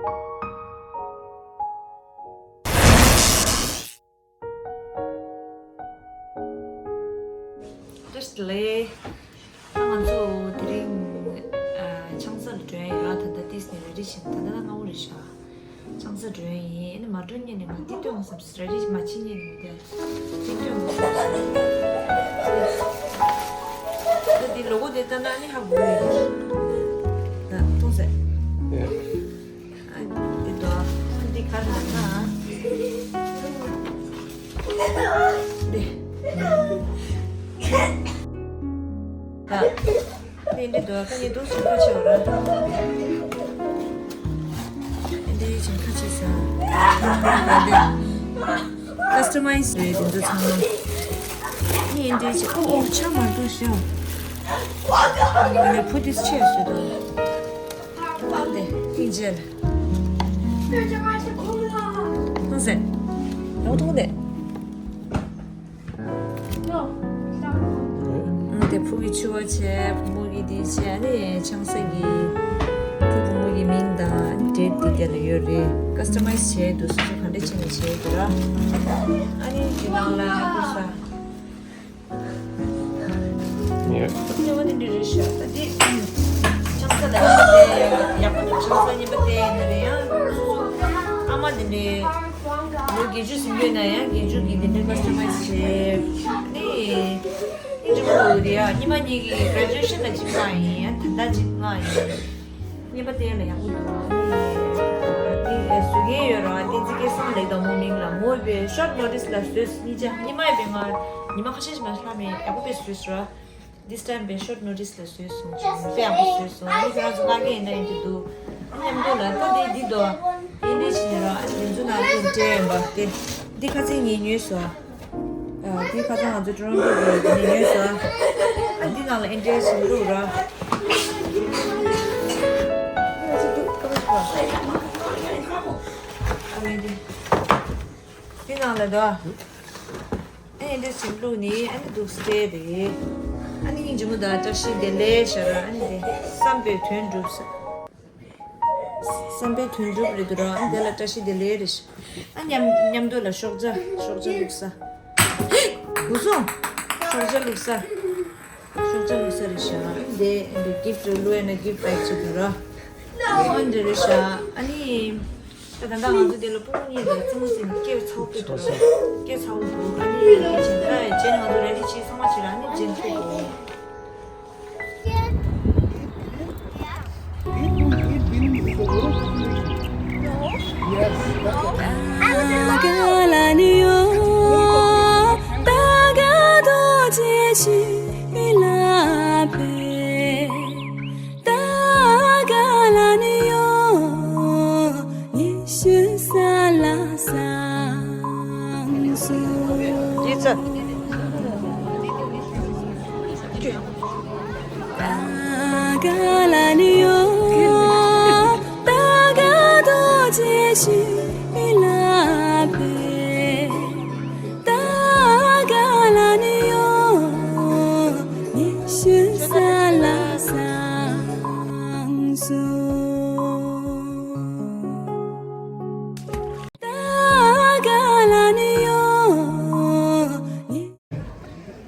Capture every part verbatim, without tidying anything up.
བཀྲ་ཤིས་བདེ་ལེགས། ད་ང་ཚོ་དེ་རིང་ཨ་ཆང་ས་ལ་འགྲོ་ཡ་ཡོད་ར། ད་ལྟ་ཏིས་ནས་རེ་ཌི་བྱས། ད་ལྟ་ད་སྔ་པོ་རེད་ཤག་ཆང་ས་འགྲོ་ཡ་ཡིན། ཨ་ནི་མ་འགྲོ་སྔོན་ནས་ང་འདི་སྟོན་དགོས་བསམ། རེ་ཌི་མ་བྱེད་སྔོན་ནས་ང་འདི་འདི་སྟོན་དགོས་བསམ། ད་འདི་ལོ་གོ་དེ་ལྟ་ན་ཨ་ནི་ཧ་གོ་གི་རེད། ད་མཐོང་ཟེར། ཨ་འདི་དོ། ཨ་འདི་ག་རེ་ལབ་ན། འདི། ད། འདི་འདི་དོ། ཁ་ཉེ་དུ་ཞིག་ཁ་ཆེ་བ་ར། འདི་ཞིག་ཁ་ཆེ་ས། འདི། ཀ་སི་ཊ་མའི་ཛི་རེད་འདི་ཚོ་ཚང་མ། འདི་འདི་ཞིག་ཨོ་ཨོ་ཆ་མ་འདུག་ཤོ། ཨ་ནི་ཕུ་ཏིས་ཆེ་སུ་དོ། ཨ་འདི་ཐིག་ཇེལ། ཐོང་ཟེར། ཡང་ཐོང་དེ། ཨ་དེ་ཕུ་གི་ཆུ་བ་བྱས། བུ་མོ་གི་དེ་བྱས། ཨ་ནི་ཆང་ས་གི་ཕུ་བུ་མོ་གི་མིང་དང་ཌེ་ཊི་དེ་དེ་ལ་ཡོད་རེད། ཀ་སི་ཊ་མའི་ཛི་བྱས་འདུག་སོ་སོ་ག་འདྲ་བྱས་ནས་བྱས་འདུག་ར། ཨ་ནི་དེ་ནང་ལ་ཀུ་ས། ཡ། ཁྱོད་ཀྱི་ནུ་མོ་དེ་འདྲ་རེད་ཤག་ད་དེ་ཆང་ས་ལ་ཡག་པོ་འདུག་ཆང་ས་གཉིས་པ་དེ་ཡིན་ན་རེད། ཡང་སོ་སོ་ཨ་མ་དེ་འདྲའི་ལོ་བརྒྱད་ཅུ་ཟིན་པའི་ནང་ཡང་བརྒྱད་ཅུ་གི་དེ་འདྲའི་ཀ་སི་ཊ་མའི་ཛི་བྱས་ནི་ཨིན་ཇི་མོ་རེད་ཡ། ཉི་མ་གཉིས་ཀྱི་གྷ་རེ་ཇུ་ཨེ་ཤན་ལ་གཅིག་བཏང་ཡིན། ཡང་ད་ལྟ་གཅིག་བཏང་ཡིན། གཉིས་པ་དེ་ལ་ཡག་པོ་འདུག་དེ་བཟོ་མཁན་ཡོད་ར། བསྟན་འཛིན་སྐལ་བཟང་ལེགས་དང་མོ་མིང་ལ། མོ་བས་ཤོར་ཊི་ནོ་ཊིས་ལ་བཟོས། གཉིས་ཆ་ཉི་མ་ཡིན་པའི་ང་ཉི་མ་ཁ་ཤས་ཤིག་མ་ལྷག་མེད་ཡག་པོ་དཔེ་བཟོས་སོང་ར། This time བས་ཤོར་ཊི་ནོ་ཊིས་ལ་བཟོས་སོང་། དཔེ་ཡག་པོ་བཟོས་སོང་། ཨ་ནི་ཁྱེད་རང་ཚོ་ལྟ་མཁན་ཡིན་ན་ཡིན་གྱི་འདུག་མཉམ་དུ་ལ་ད་དེ་འདི་དོ། ཨེ་འདྲས་བྱས་ནས་ར། ཨ་ནི་དེ་ཚོ་ནང་དུ་སྤྲད་ཡིན་པ་དེ། འདི་ཁ་སང་ངས་ཉོས་སོང་། ཨ། འདི་ཁ་སང་ང་ཚོ་ཊོ་རོན་ཊོ་གི་ནས་ཉོས་སོང་། ཨ། འདི་ནང་ལ་ཨེ་འདྲས་བྱས་བླུགས་ར། ཨ་ནི་འདི། འདི་ནང་ལ་དོ། ཨེ་འདྲས་བྱས་བླུགས་ནི་ཨ་ནི་འདུག་སྤྲད་རེད། ཨ་ནི་སྙིང་རྗེ་མོ་དང་བཀྲ་ཤིས་བདེ་ལེགས་ཤག་ར། ཨ་ནི་དེ་བསམ་པའི་དོན་འགྲུབ་ཟེར། བསམ་པའི་དོན་འགྲུབ་རེད་འདུག་ར། ཨ་ནི་དེ་ལ་བཀྲ་ཤིས་བདེ་ལེགས་རེད་ཤག་ཨ་མཉམ་མཉམ་དུ་ལ་ཤོག་བྱ་ཤོག་བྱ་བླུགས་ས། ཧུ་སོང་། ཤོག་བྱ་བླུགས་ས། ཤོག་བྱ་བླུགས་ས་རེད་ཤག་ཨ་ནི་དེ་འདི་གིཕ་ཊི་བླུགས་ཡ་ན་གིཕ་ཊི་པེག་ཅིག་འདུག་ར། ཨ་འདྲ་རེད་ཤག་ཨ་ནི། ད་ད་ལྟ་ང་ཚོ་འདི་ལ་སྤུ་གུ་གཉིས་དང་རྩེད་མོ་རྩེ་ནས་སྐད་ཚ་བོ་དཔེ་འདུག་སྐད་ཚ་བོ་འདུག་ཨ་ནི་རྗེས་ནས་ང་ཚོ་རེ་ཌི་བྱས་ཚང་མ་བྱས་ར། ཨ་ནི་རྗེས་ཐུག་གོ།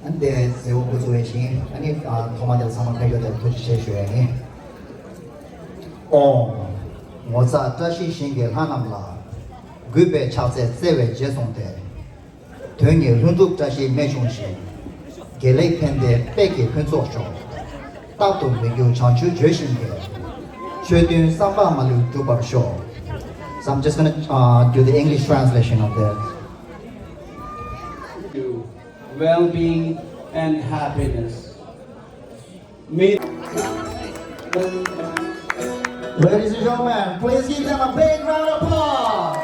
ཨ་ནི་དེ་མཛད་སྒོ་འགོ་བཙུགས་པ་ཡིན། ཨ་ནི་ཨ་ཐོག་མ་དེ་ལ་ཚང་མ་ཕེབས་ཡོད་དེ་ཐུགས་རྗེ་ཆེ་ཞུ་ཡ་ཡིན། ཨོཾ། ངོ་མཚར་བཀྲ་ཤིས་ཞིང་གི་ལྷ་རྣམས་ལ། གུས་པས་ཕྱག་འཚལ་བརྩེ་བས་རྗེས་བཟུང་སྟེ། དོན་གཉིས་ལྷུན་གྲུབ་བཀྲ་ཤིས་རྨད་བྱུང་ཞིང་། དགེ་ལེགས་ཕན་བདེའི་དཔལ་གྱི་ཕུན་ཚོགས་ཤོག་རྟག་ཏུ་མི་འགྱུར་བྱང་ཆུབ་བརྗོད་བཞིན་དུ། ཆོས་མཐུན་བསམ་པ་མ་ལུས་འགྲུབ་པར་ཤོག So I'm just gonna uh, do the English translation of this. Well-being and happiness. May Ladies and gentlemen, please give them a big round of applause.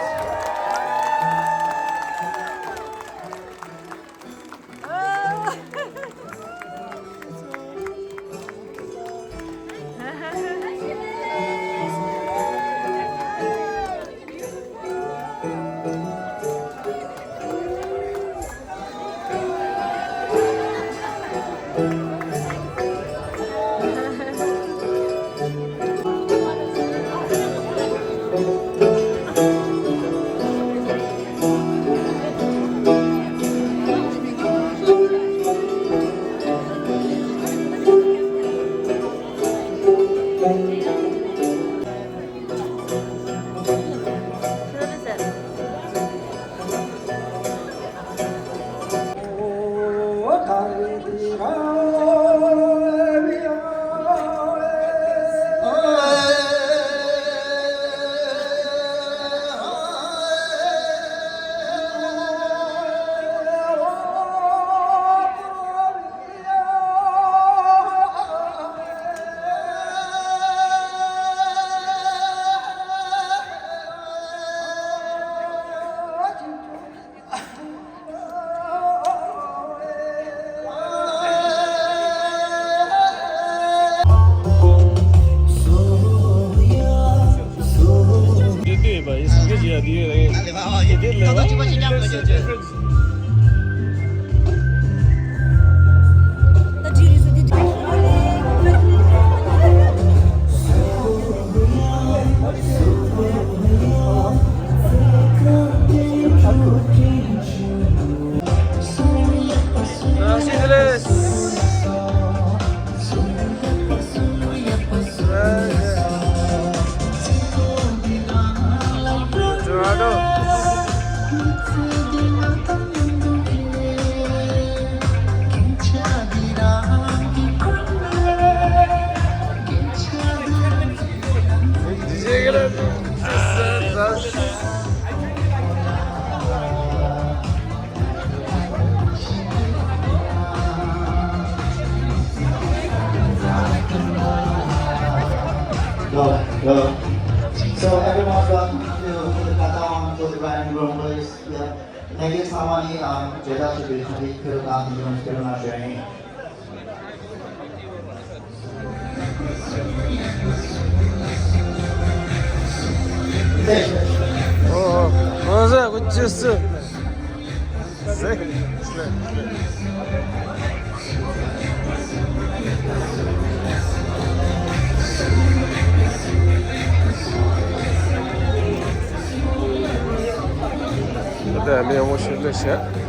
དེ་ལས་ད་ལྟ་གཅིག་པ་གཅིག་རྐྱང་གོ་ཆོད་ཆོད། Go, go. So everyone's welcome to, to the Kata Home, to the bride and groom, please. Yeah. Thank you, Samani, um, Jada Shri Krishna, Kirtan, Kirtan, Kirtan, Shri. ཨོ་ཨོ་ཟེ་གོ་ཅི་སུ་ཟེ། ད་མི་ཡོང་ཤེས་ལེ་ཤ།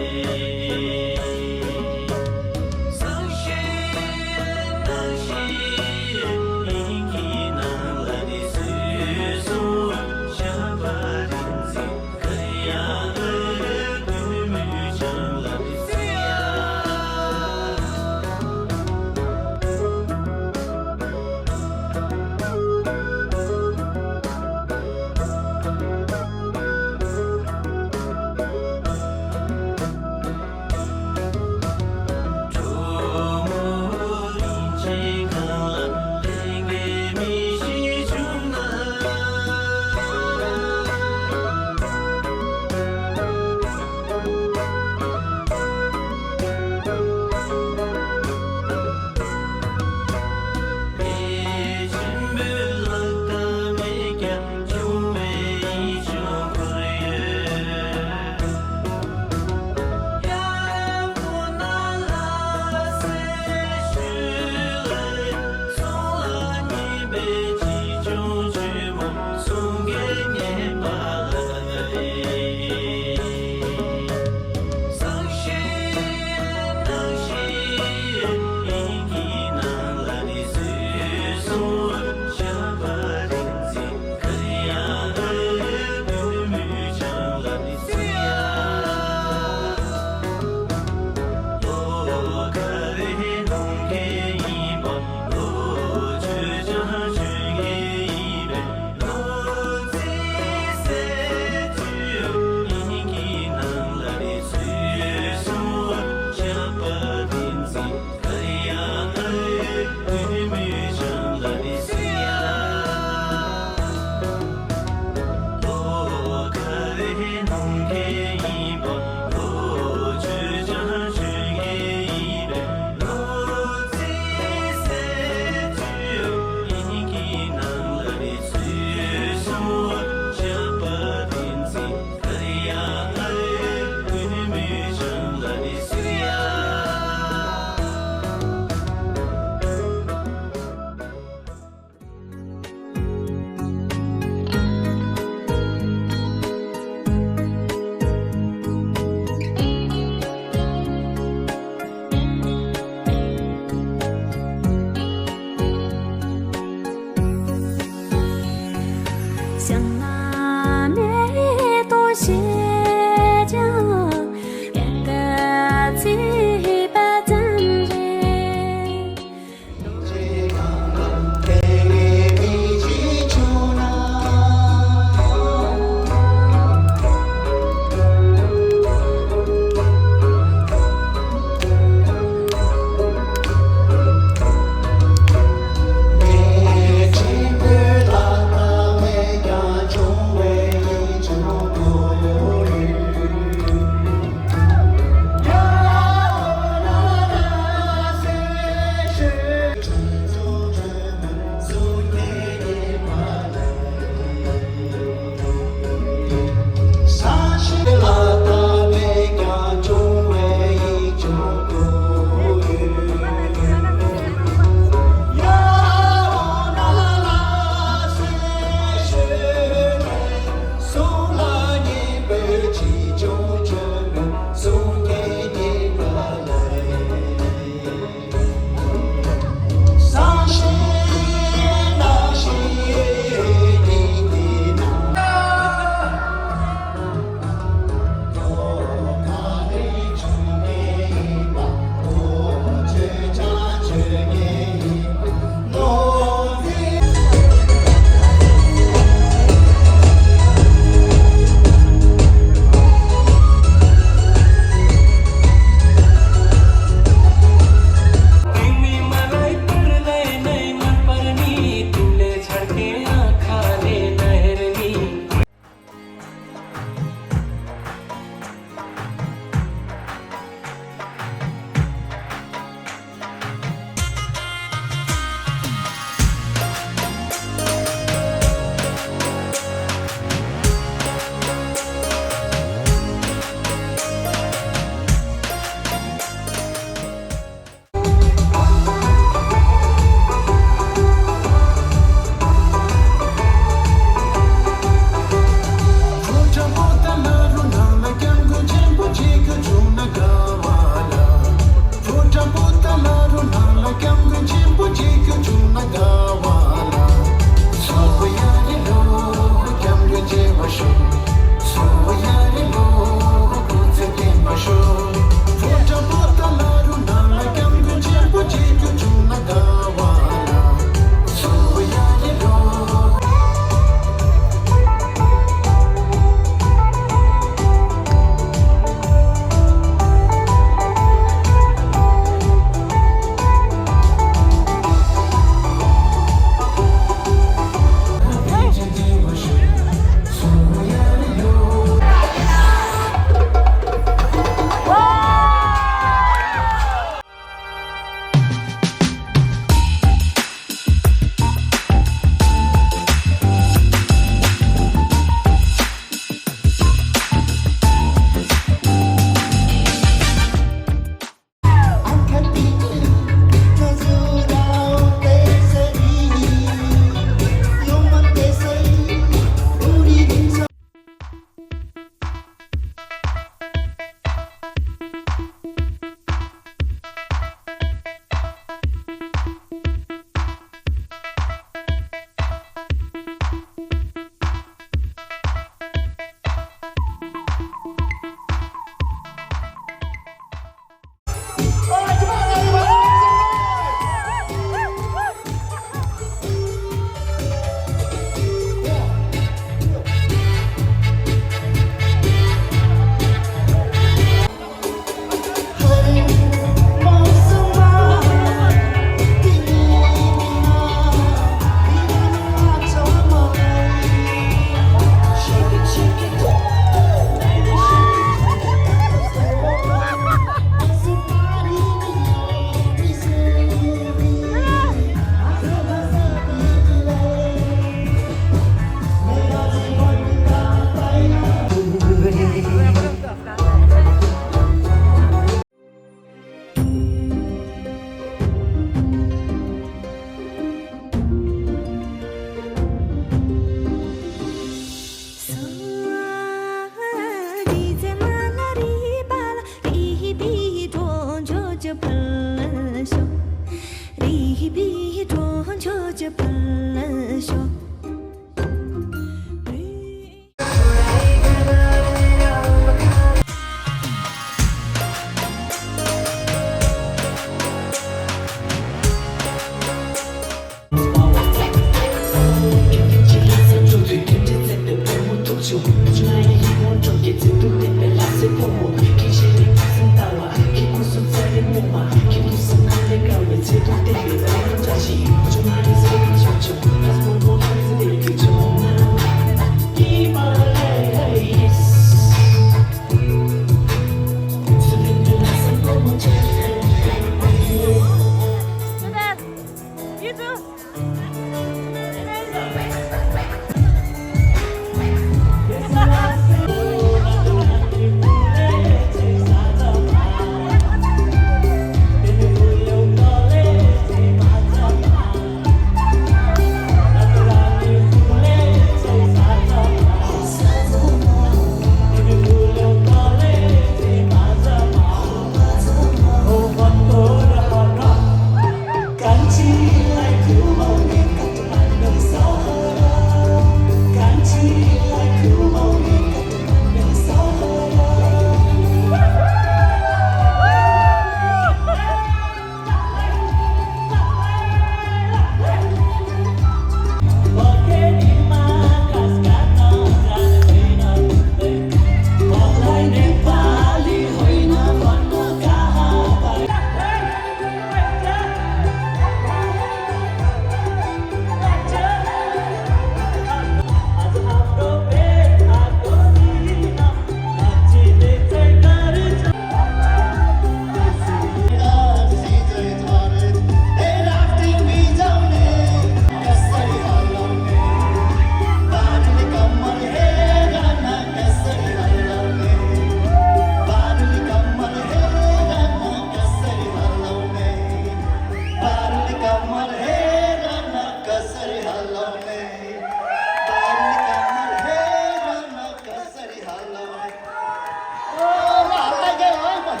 Oh, I like it. I like it.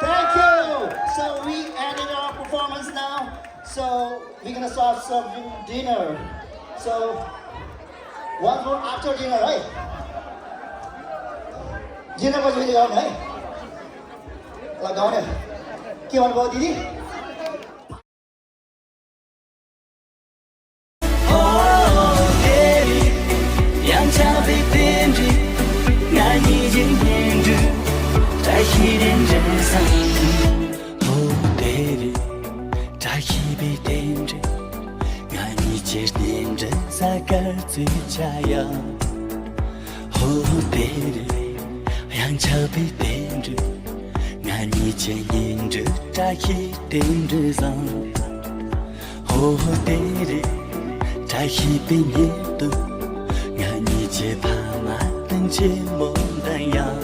Thank you. So we ended our performance now. So we're gonna serve some dinner. So one more after dinner, right? Dinner was really on, right? Like on it. के भन्नुभयो दिदी? ཡང་ཆགས་པའི་རྟེན་འབྲེལ། ང་གཉིས་ཀྱི་གཉེན་སྒྲིག་བཀྲ་ཤིས་རྟེན་འབྲེལ་བཟང་། ཧོ་དེ་རེད། བཀྲ་ཤིས་པའི་རྟེན་འབྲེལ། ང་གཉིས་ཀྱི་རྟེན་འབྲེལ་གཟའ་སྐར་རྩི་ཆ་ཡ། ཧོ་དེ་རེད། ཡང་ཆགས་པའི་རྟེན་འབྲེལ། ང་གཉིས་ཀྱི་གཉེན་སྒྲིག་བཀྲ་ཤིས་རྟེན་འབྲེལ་བཟང་། ཧོ་ཧོ་དེ་རེད། བཀྲ་ཤིས་པའི་ཉིན་དུ། ང་གཉིས་ཀྱི་ཕ་མ་དང་ཆེན་མོ་དང་ཡང་།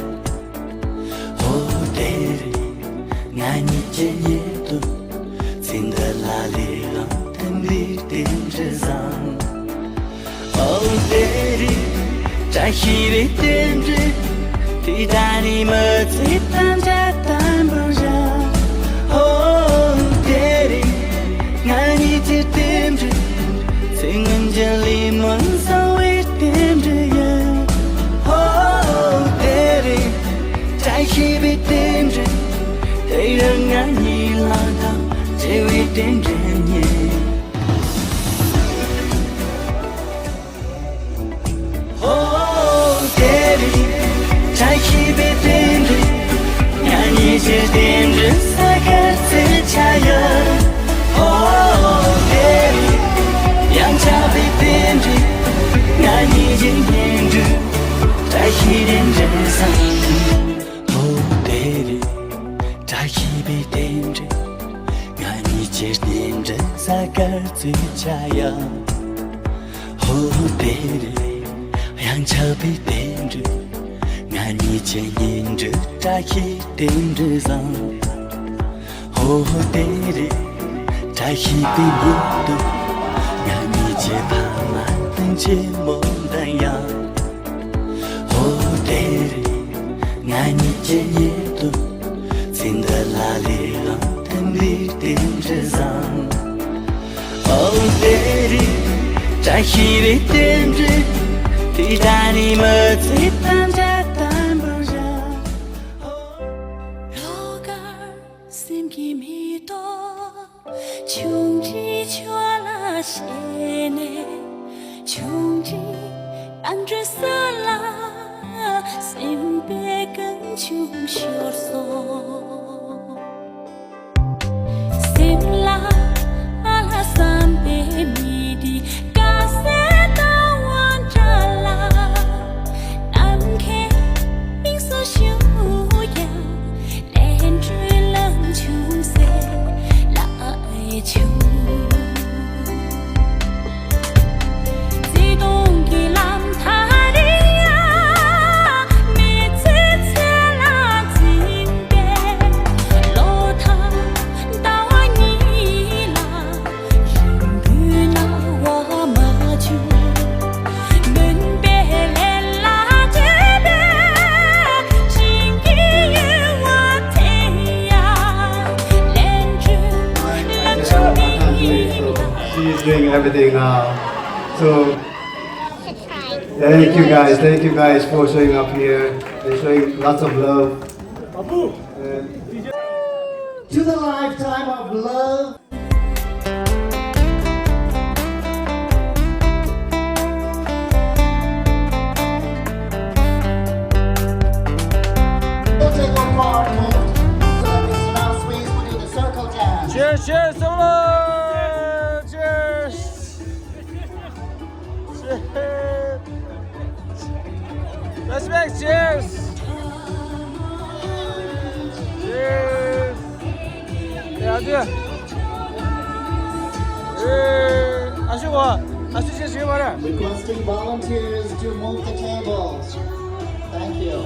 ཧོ་དེ་རེད། ང་གཉིས་ཀྱི་ཉིན་དུ། ཚེ་འདི་ལ་ལས་རང་མཐུན་པའི་རྟེན་འབྲེལ་བཟང་། ཨོ་དེ་རེད། བཀྲ་ཤིས་པའི་རྟེན་འབྲེལ། དེ་ལྟ་ནི་མི་ཚེ་ཐམས་ཅད་དམ་པར་བཞག་ཨོ་དེ་རེད། ང་གཉིས་ཀྱི་རྟེན་འབྲེལ། ཚེ་སྔོན་གྱི་ལས་སྨོན་གསང་བའི་རྟེན་འབྲེལ་ཡིན། ཨོ་དེ་རེད། བཀྲ་ཤིས་པའི་རྟེན་འབྲེལ། དེ་ཡང་ང་གཉིས་ལ་དང་བརྩེ་བའི་རྟེན་འབྲེལ་ཡིན། ཧོ་དེ་རེད། བཀྲ་ཤིས་པའི་རྟེན་འབྲེལ། ང་གཉིས་ཀྱི་རྟེན་འབྲེལ་གཟའ་སྐར་རྩི་ཆ་ཡ། ཧོ་དེ་རེད། ཡང་ཆགས་པའི་རྟེན་འབྲེལ། ང་གཉིས་ཀྱི་གཉེན་སྒྲིག་བཀྲ་ཤིས་རྟེན་འབྲེལ་བཟང་། ཧོ་དེ་རེད། བཀྲ་ཤིས་པའི་རྟེན་འབྲེལ། ང་གཉིས་ཀྱི་རྟེན་འབྲེལ་གཟའ་སྐར་རྩི་ཆ་ཡ། ཧོ་དེ་རེད། ཡང་ཆགས་པའི་རྟེན་འབྲེལ། ང་གཉིས་ཀྱི་གཉེན་སྒྲིག་བཀྲ་ཤིས་རྟེན་འབྲེལ་བཟང་། ཧོ་དེ་རེད། བཀྲ་ཤིས་པའི་ཉིན་དུ། ང་གཉིས་ཀྱི་ཕ་མ་དང་ཆེན་མོ་དང་ཡང་། ཧོ་དེ་རེད། ང་གཉིས་ཀྱི་ཉིན་དུ། ཚེ་འདི་ལ་ལས་རང་མཐུན་པའི་རྟེན་འབྲེལ་བཟང་། ཨོ་དེ་རེད། ད་ཤི་རེ་རྟེན་འབྲེལ་དེ་ད་ནི་མི་ཚེ་ཐམས་ཅད་དམ་པར་བཞག་ལོག་གར་སེམས་ཀྱི་མེ་ཏོག་ཆུང་འདྲིས་ཆོས་ལ་ཞེན་ནས། ཆུང་འདྲིས་དང་འདྲ་ས་ལ་སེམས་པའི་རྐང་ཆུང་ཤོར་སོང་། སེམས་ལ་ཨ་ལ་བསམ་པའི་མི་དེ་དགའ་སེ་ལྟ་བ་འདྲ་ལ། ནམ་མཁའི་དབྱིངས་སུ་བཞུགས་ཡང་། ལན་གྲུའི་ལམ་ཆུང་སེ་ལ་ཡི་ཆུང་། བརྩེ་དུང་གི་ལམ་ཐག་རིང་ཡང་མི་ཚེ་ཚེ་ལ་འཛིན་པའི་ལོ་ཐང་ཟླ་བ་གཉིས་ལ། རིང་པོའི་སྣང་བ་མ་བྱུང་། མུན་པའི་ལས་ལ་བྲེལ་བའི་བྱིན་གྱིས་གཡོ་བ་དེ་ཡང་ལན་གྲུ་ལམ་ཆུང་མིན་ལ། She is doing everything now. So, thank you guys, thank you guys for showing up here and showing lots of love. And to the lifetime of love. We'll take one more moment. So let me smell squeeze. We'll do the circle dance. Cheers, cheers, solo! Cheers! Cheers! Respect, cheers! Cheers! ཡ་ཅི། ཨེ། ཨ་ཤུ་གོ། ཨ་ཤུ་ཅེས་ཞུས་པ་རེད། Requesting volunteers to move the tables. Thank you.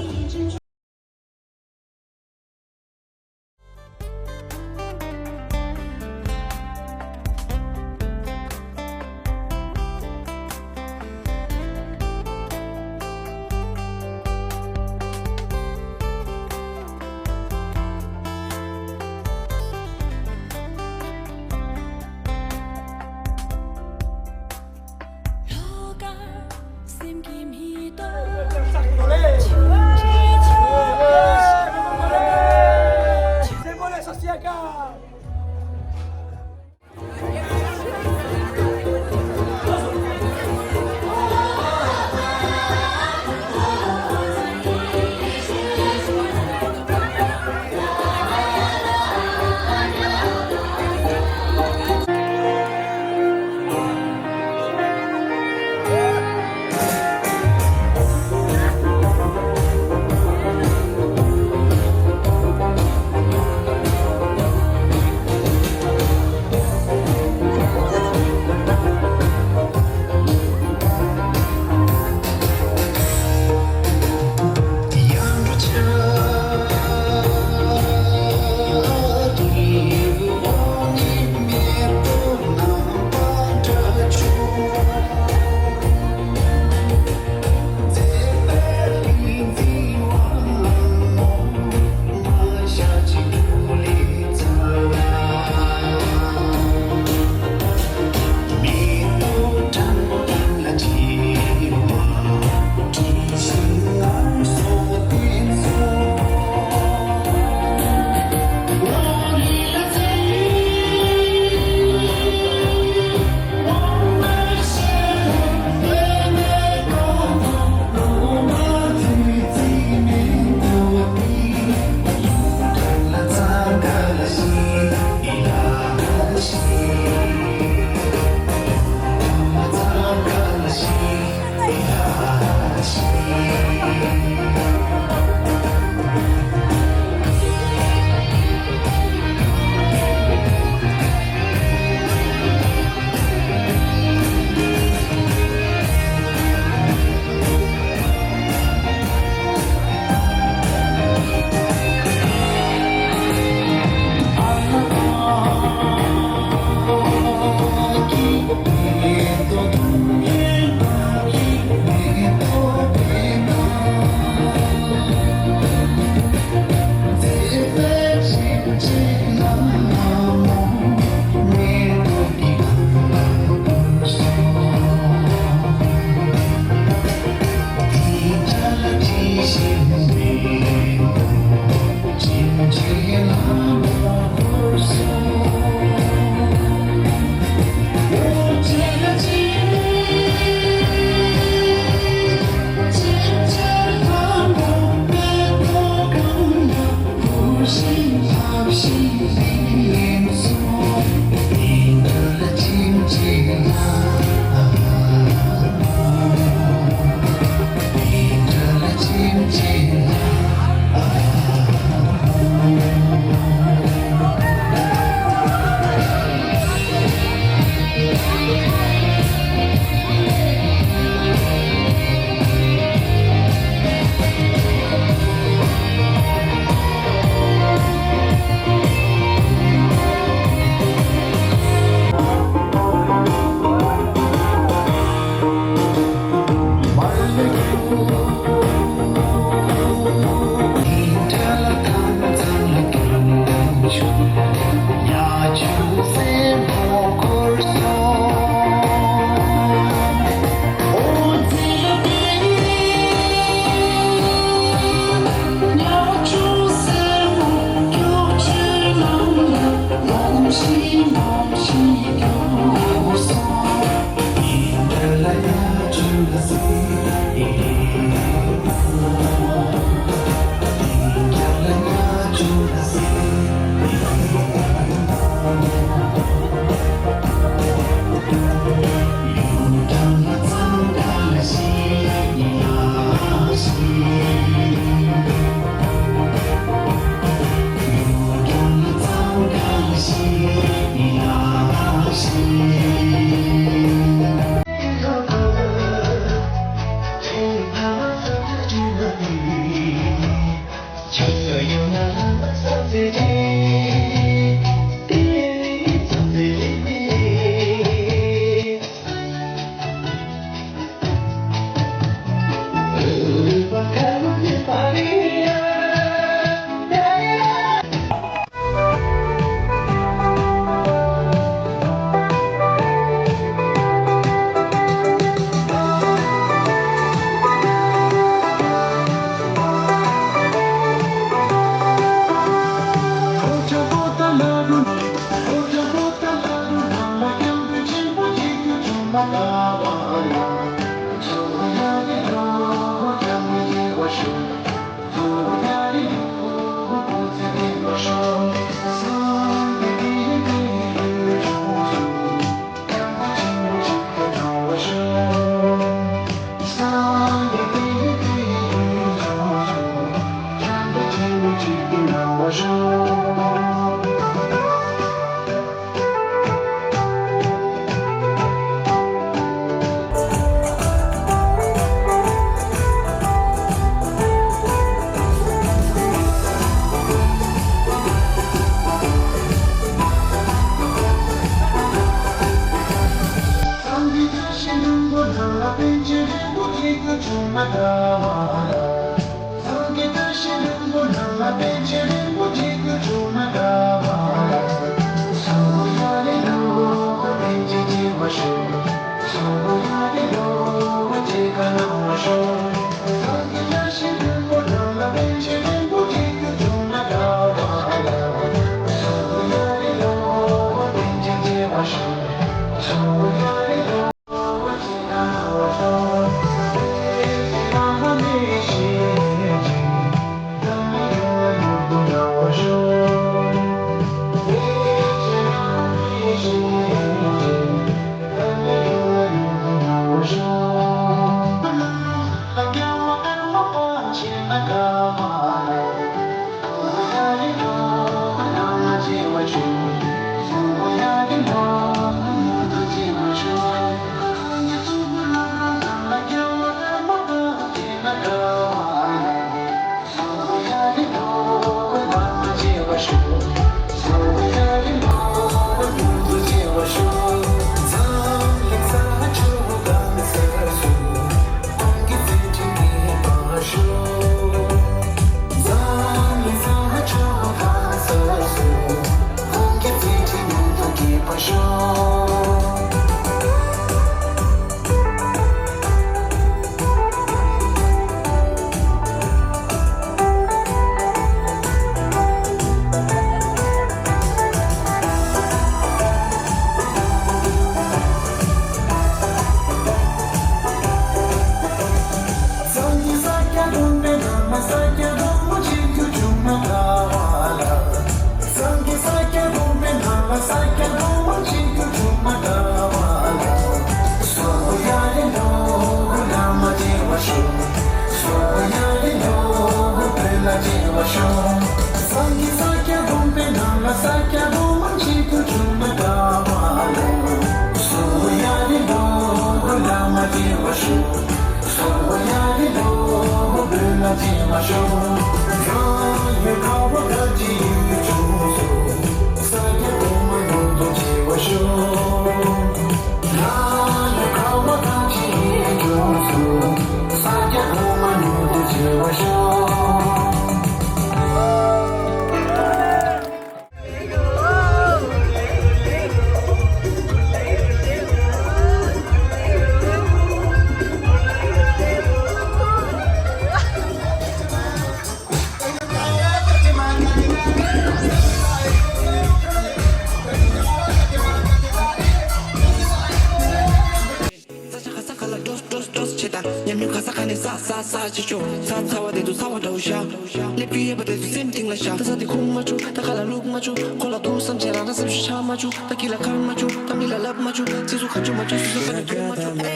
ས་ཆ་ག་ས་ག་ལ་འགྲོ་འགྲོ་འགྲོ་བྱེད་དང་། ཉམས་མྱོང་ག་ས་ག་ནས་བསགས་བསགས་བསགས་བྱེད་ཆོག་ཚ་ཚ་བ་དེ་ཚོ་ཚ་བ་འདྲ་བོ་བཞག་སླེབས་རྒྱུ་ཡོད་པ་དེ་ཚོ་སེམས་གཏིང་ལ་བཞག་ད་ས་དེ་ཁུངས་མ་བཅུག་ད་ག་ལ་བླུགས་མ་བཅུག་ཁོ་ལ་ཐུག་བསམ་བྱས་རང་རང་སེམས་ཤུགས་ཆག་མ་བཅུག་ད་ཁྱི་ལ་ཁར་མ་བཅུག་ད་མི་ལ་ལབ་མ་བཅུག་ཚིག་ཟུར་ག་བཅུག་མ་བཅུག་ཚིག་ཟུར་ག་ནས་བརྗོད་མ་བཅུག་ཨེ།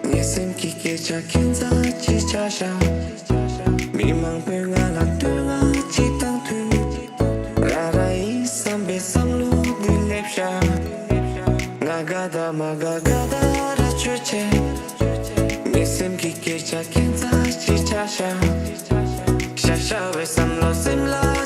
ངའི་སེམས་ཀྱི་སྐད་ཆ་ཁྱད་མཚར་ཅིག་ཆགས་ཤག་མི་མང་པོས་ང་ལ་བསྟོད་བསྔགས་ཅིག་བཏང་དུས། རང་རང་ཡིན་བསམ་པའི་བསམ་བློ་འདི་སླེབས་ཤག་ང་དགའ་ད་མ་དགའ་དགའ་ད་ར་ཆོས་ཆེ། ངའི་སེམས་ཀྱི་སྐད་ཆ་ཁྱད་མཚར་ཅིག་ཆགས་ཤག་ཤ་ཤ་བའི་བསམ་བློ་སེམས་ལ་